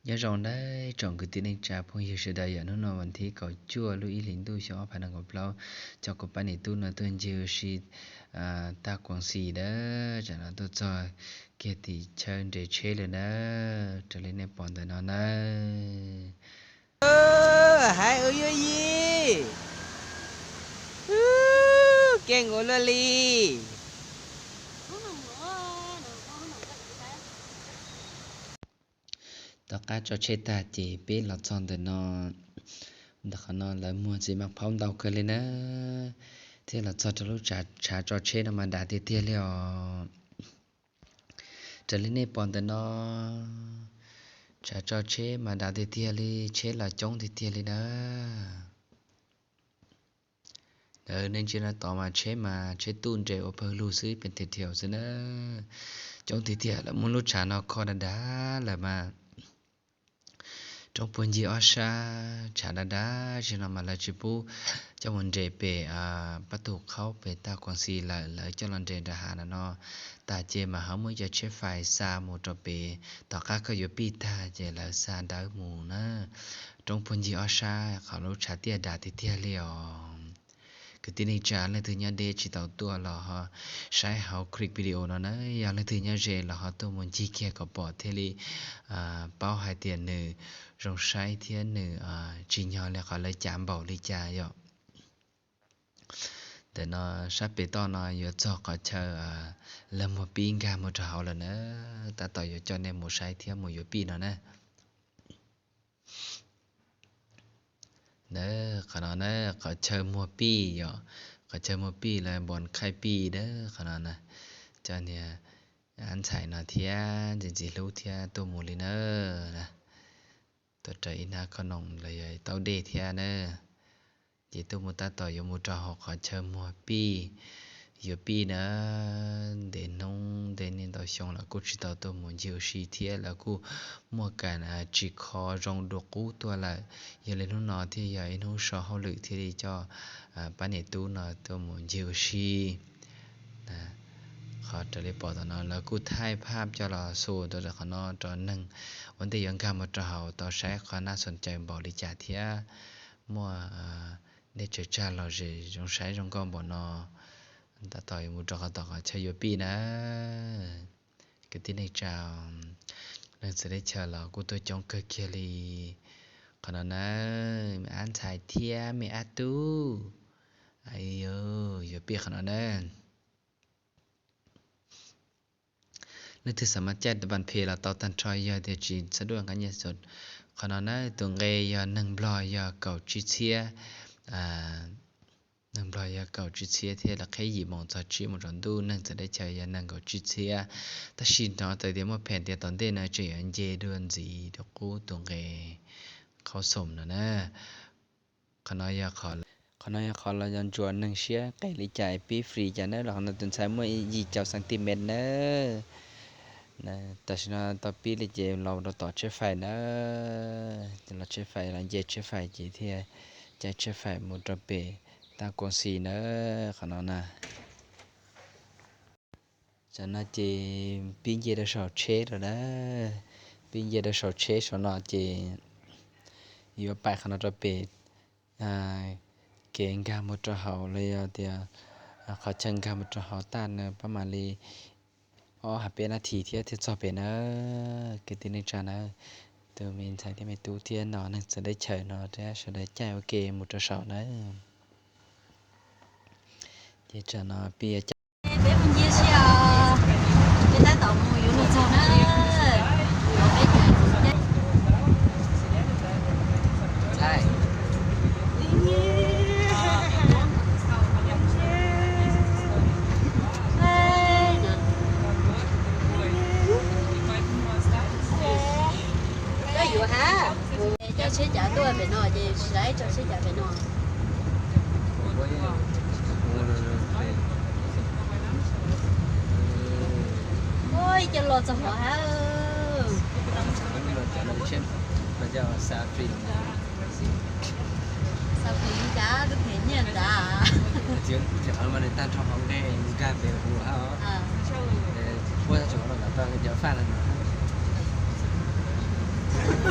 Nhớ rồng đấy, chọn cứ tí nên trà phong hiu sẽ đòi ở nước nọวันที่ เก้า จั่ว ลูกอีหลิง ตู้ สอง พันห้าร้อย เก้าสิบเก้า เจ้าก็ไปในตู้นอน ตู้ เจล ชี อ่า ตา กวางซี เด้อ จากนั้นตัวจอย เกียรติเชิญ เดชเชษเลยเด้อ จะเล่นในปอนแต่นอนเด้อ เออ หาย เออ เยอะยี่ เก่ง โอเลอลี ตอก้າ จอ เช ຕາ ເຈ ເປ້ ລາວຈອນ ເດີເນາະ ດາຂະເນາະ ລາວມົວ ເຈ ມັກເຜົາ ເຕົາ ເກີນເລີຍນະ ເທ ລາວຈອນ ທະລຸ ຈາ ຊາ ຈອ ເຊ ນຳມາດາ ເຕຍໆ ເລີຍອໍ ຈະເລີຍເນ ປອນ ເຕີເນາະ ຊາ ຈອ ເຊ ມາດາ ເຕຍໆ ເລີຍ ເຊ ລາວຈົງ ເຕຍໆ ເລີຍນະ. ເດີ ເນຈິນນະ ຕໍ່ມາ ເຊ ມາ ເຊ ຕູນ ເຈ ໂອເພີ ລູ ຊື້ ເປັນເທຽວໆ ຊະເນີ ຈົງ ເຕຍໆ ລະ ມຸນ ລຸ ຊາ ນອກ ຄໍ ດາດາ ລະ ມາ ຈົງ ປຸນ ຢີ ອອຊາ ຊາ ດາດາ ຊິນອມ ມາ ລາ ຈິປູ ເຈົ້າ ມຸນ ເດ ເປ ອາ ປະຕູ ເຂົ້າ ເປ ຕາ ກວາງ ຊີ ລະ ລະ ເຈົ້າ ລອນ ເດ ດາ ຫາ ນະ ນໍ ຕາ ເຈ ມະ ຫາ ມຸ ຈາ ເຊ ຟາຍ ຊາ ໝູ ຕອ ເປ ຕອ ກາ ກະ ໂຍ ປີ ຕາ ເຈ ລະ ຊາ ດາ ໝູ ນະ ຈົງ ປຸນ ຢີ ອອຊາ ເຂົາ ລູ ຊາ ເຕຍ ດາ ເຕຍ ເຕຍ ເລ ອອ ກະຕິ ເນຈາ ເລື່ອງ ຖື ຍາ ເດ ຈິ ເຕົາ ຕົວ ລອ ຮໍ ໃຊ້ ເຮົາ ຄລິກ ວິດີໂອ ເນາະ ນະ ຢາ ເລື່ອງ ຖື ຍາ ເຈ ລອ ຮໍ ຕົວ ມຸນ ຈີ ເກຍ ກະ ປອ ເທ ລີ ອາ ເປົາ ໄຮ ເຕຍ ໜຶ່ງ ຈົງ ໃຊ້ ທຽນ ໜຶ່ງ ອາ ຈີ ຍອ ແລະ ຂໍ ເລີຍ ຈາມ ເບົາ ລີ ຈາ ເຍາະ ເດີ ນອ ຊາ ເປ ຕອ ນອ ໂຍ ຈອ ຂໍ ເຊີ ອາ ເລີ ມົວ ປີ້ ງາ ມົວ ເທົາ ເຮົາ ລະ ເນີ ຕາ ຕອ ໂຍ ຈອ ເນ ໝູ ໃຊ້ ທຽມ ໝູ ໂຍ ປີ້ ເນາະ ນະ. ເດີ ຂະໜອນເດີ ຂໍເຊີໝວກປີ້ເນາະ ຂໍເຊີໝວກປີ້ ແລະ ບ່ອນຂາຍປີ້ເດີ ຂະໜອນນະ ຈາເນຍ ອັນໄຊນະ ທຽ ຈິນຈິລູທຽ ໂຕໝູລີເນີນະ ໂຕເຕີອີນາຂະໜອງ ລະ ເຕົ້າເດທຽເນີ ເຈ ໂຕໝູຕາຕໍ່ ໂຍ ໝູຕາ ຫອກ ຂໍເຊີໝວກປີ້ ໂຍປີ້ເນີ ເດນົງ ເດນິນ ເຕົາຊົງ ລະ ກູ ຈິ ເຕົາ ໂຕ ໝູ ຢູ ຊີ ທຽ ລະ ກູ ໝວກກັນ ອາ ຈິ ຄໍ ຈົງ ດູ ກູ ຕົວ ລະ ເຢ ເລ ນູ ນໍ ທຽ ເຢ ເອ ນູ ຊໍ ເຮົາ ລຶ ທຽ ລີ ຈໍ ອາ ປາ ເນ ຕູ ນໍ ໂຕ ໝູ ຢູ ຊີ ນະ ຂໍ ຕະ ເລ ປອ ຕະ ນໍ ລະ ກູ ຖ່າຍພາບ ຈໍ ລະ ໂຊ ໂຕ ຕະ ຂະ ນໍ ຕອນ ໜຶ່ງ ວັນ ເຕ ຢອງ ກາ ມອ ຕະ ເຮົາ ຕໍ່ ໃຊ້ ຄວາມ ໜ້າ ສົນໃຈ ບໍ ລິ ຈາ ທຽ ໝວກ ອາ ເນ ເຈີ ຈາ ລໍ ເຈ ຈົງ ໃຊ້ ຈົງ ກອ ບໍ ນໍ ຕາ ຕອ ຍ ໝູ ຕອ ກະ ຕອ ກະ ເຊີ ໂຍ ປີ້ ນະ ກະຕິ ເນຈາວ ໜັງ ສະ ເດ ເຊີ ລໍ ກູ ໂຕ ຈົງ ເກີ ເຄ ລີ ຂະ ນໍ ນະ ເມ ອັນ ສາຍ ທຽ ເມ ອາ ຕູ ອາ ໂຍ ໂຍ ປີ້ ຂະ ນໍ ນະ. ເລື່ອງ ຖື ສາມາດ ແຈກ ຕະ ບັນ ເພ ລະ ເຕົາ ຕັນ ທຣອຍ ເຢ ເດ ຈີ ສະ ດວກ ການ ເຢ ສົດ ຂະ ນໍ ນະ ຕຸງ ເກ ເຢ ໜຶ່ງ ບລໍ ເຢ ເກົາ ຈິ ເຊຍ ອາ ໜຶ່ງ ບລໍ ເຢ ເກົາ ຈິ ເຊຍ ທຽ ລະ ເຄ ຢີ ມອງ ຊໍ ຈີ ມອງ ຈອນ ດູ ໜັງ ສະ ເດ ເຊີ ເຢ ໜຶ່ງ ເກົາ ຈິ ເຊຍ ຕາ ຊີ ນໍ ຕາ ເດ ມອ ແຜນ ຕຽ ຕອນ ເດ ນາ ເຈ ເຢ ດວນ ຈີ ໂຕ ກູ ຕຸງ ເກ ເຂົ້າ ສົມ ນະ ນະ. ຂະ ນໍ ຢາ ຂໍ ຂະ ນໍ ຢາ ຂໍ ລະ ຢອນ ຈວນ ໜຶ່ງ ເຊຍ ເກ ລີ ຈາຍ ປີ້ ຟຣີ ຈາ ເນີ ລະ ຂະ ນໍ ຕຸນ ຊາຍ ມວຍ ຢີ ເຈົ້າ ສັງ ຕິ ເມັດ ເນີ ນະ ຕາ ຊິ ນໍ ຕໍ່ ປີ້ ລີ ເຈ ລໍ ຕໍ່ ເຊ ຟາຍ ເນີ ລະ ເຊ ຟາຍ ລະ ເຢ ເຊ ຟາຍ ເຈ ທຽ ຈາຍ ເຊ ຟາຍ ໝູ ຕຣອ ເປ ຕາ ກວາງ ຊີ ເນີ ຂະ ນໍ ນະ. ຈານນະ ເຈ ປີ້ ເຢ ດາ ຊໍ ເຊ ດາ ດາ ປີ້ ເຢ ດາ ຊໍ ເຊ ຊໍ ນໍ ເຈ ຢູ່ ປາຍ ຂະ ນໍ ຕຣອ ເປ ອາ ເກງ ກາ ມຸດ ຕຣອ ເຮົາ ເລີຍ ເຕຍ ອາ ຂໍ ເຊີງ ກາ ມຸດ ຕຣອ ເຮົາ ຕານ ເນີ ປະມານ ລີ ອໍ ຫາ ເປ ນາ ທີ ທຽ ທຽ ຊໍ ເປ ເນີ ກະຕິ ເນຈາ ເນີ ໂຕ ເມນ ຊາຍ ທຽ ເມ ຕູ ທຽ ນໍ ໜຶ່ງ ສະ ເດ ເຊີ ນໍ ທຽ ສະ ເດ ຈາຍ ໂອເຄ ໝູ ຕຣອ ເຊົາ ເນີ ເຈ ຈາ ນໍ ປີ້ ອາຈານ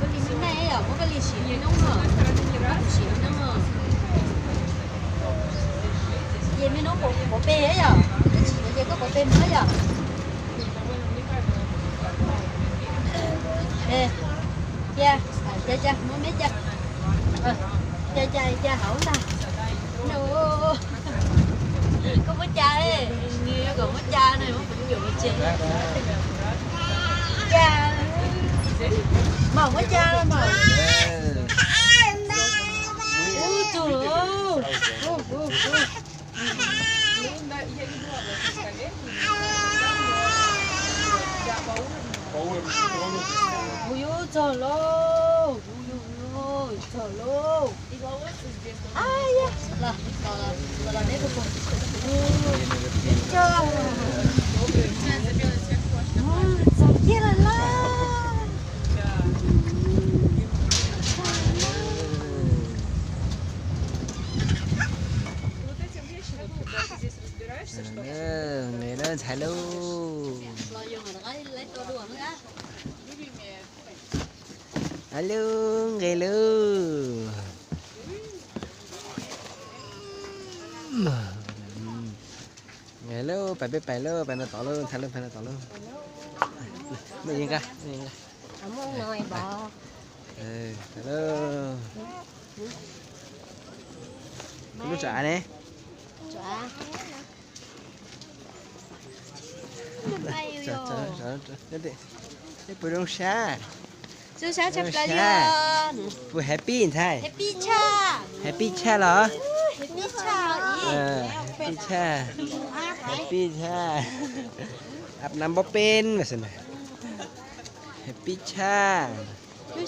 Có ly nước này à, có cái ly xịn nước hả? Có xịn nước hả? Vậy mấy nó có, có bê ấy à? Cái gì vậy? Có, có bê mới à? Ê, cha, cha, cha, mua mấy cha. Ờ, cha, cha, cha, hảo ta. No. Có mua cha ê. Có mua cha này, mua phấn dụ chê. Cha. Mỏng mua cha rồi mỏng. Ui, trời ơi. Ui, ui, ui. Ui, ui, trời ơi. Ui, ui, ui, trời ơi. Ai, ya. Là, là, là, là, là, đấy, cô. Ui, trời. Ui, sao kia là la. Hello, hello. Hello, hello. Hello, ໄປ ໄປ ໄປເລີຍ ໄປນະຕໍ່ເລີຍ ໄປເລີຍ ໄປນະຕໍ່ເລີຍ. ໄດ້ຍິນກະ ໄດ້ຍິນກະ ເອົາໝ່ວງໜ້ອຍບໍ? ເອີ ໄປເລີຍ. ຮູ້ຈັກອັນນີ້? ເປີດໂຮງຊາ ເປີດໂຮງຊາ ເປີດແຮບປີ້ໃຊ່ ແຮບປີ້ຊາ ແຮບປີ້ຊາເຫຼືອ ແຮບປີ້ຊາ ເອີ ແຮບປີ້ຊາ ແຮບປີ້ຊາ ອາບນ້ຳບໍ່ເປັນວ່າຊັ້ນນະ ແຮບປີ້ຊາ ເອີ.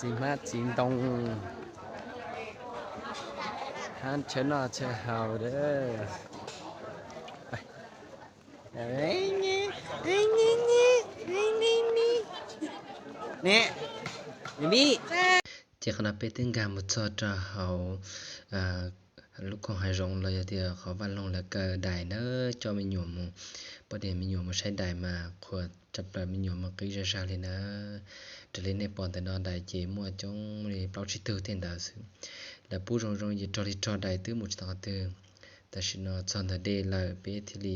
ຈິງມາຈິງຕົງ ຮ້ານເຊີນອດເຊີນເຮົາເດີ ໄປ ເອີຍ ນີ້ ນີ້ ນີ້ ນີ້ ນີ້ ນີ້ ເຈົ້າຄະນະເປັດຕຶງການໝູ່ຊອດເຈົ້າເຮົາ ເອີ ລູກຂອງໄຮຢົງລາວຢາເທື່ອ ເຂົາວັນລົງແລ້ວກໍໄດເນີ ເຈົ້າແມ່ຫຍວມ ປະເດນແມ່ຫຍວມໃຊ້ໄດມາ ຂົວຈັບລາຍແມ່ຫຍວມມາກີ້ຈາຊາລີນາ ຕະລິແນປອນແຕ່ນອນໄດເຈມົວຈົງລີປາວຊິໂຕເຕັນດາວຊຶ ລະປູຈົງຈົງເຢໂຕລິໂຕໄດຕື້ໝູ່ຕອງກະຕື້ ຕາຊິນອນຊອນທະເດລາວເປທິລີ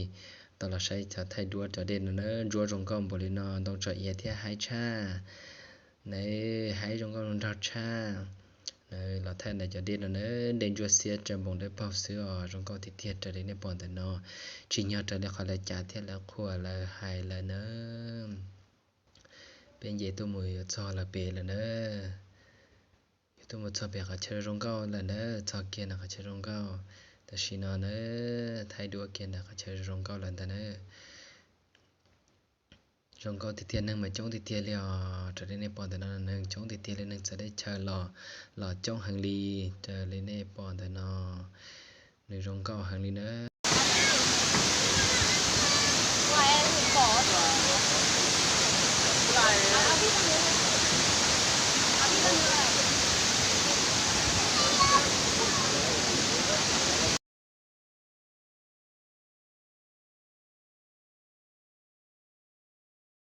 ຕອນລາວໃຊ້ຈາໄທດັວຈອເດນເນີ ຈົວຈົງກອມບໍລິນອນ ຕ້ອງຈອເອຍເທຍໄຮຊາ ໃນໄຮຈົງກອມລົງເທົາຊາ ໃນລາວໄທໃນຈອເດນເນີ ເດນຈົວເຊຍຈະບົງໄດ້ເປົາເສືອ ຈົງກອມຕິເທຍຈະເດນໃນປອນແຕ່ນອ ຊິຍອດຈະໄດ້ຂໍລາຈາເທຍລາຄົວລາໄຮລາເນີ ເປັນເຢຕູໝູ່ຊອລາເປລາເນີ ຢູທູບມົດຊອບເປກະເຊີໂຮງເກົ້າລະເນີ ຊອກເກຍນະກະເຊີໂຮງເກົ້າ ຕາຊິນອນເນີ ໄທດູອາເກຍນະກະເຊີໂຮງເກົ້າລະເນີ ໂຮງເກົ້າຕິເທຍໜຶ່ງມາຈົງຕິເທຍລຽວ ຈະໄດ້ໃນປອນແຕ່ນອນໜຶ່ງຈົງຕິເທຍລຽວໜຶ່ງຈະໄດ້ເຊີລໍ ລໍຈົງຫັງລີ ຈະໄດ້ໃນປອນແຕ່ນອນ ໜຶ່ງໂຮງເກົ້າຫັງລີເນີ.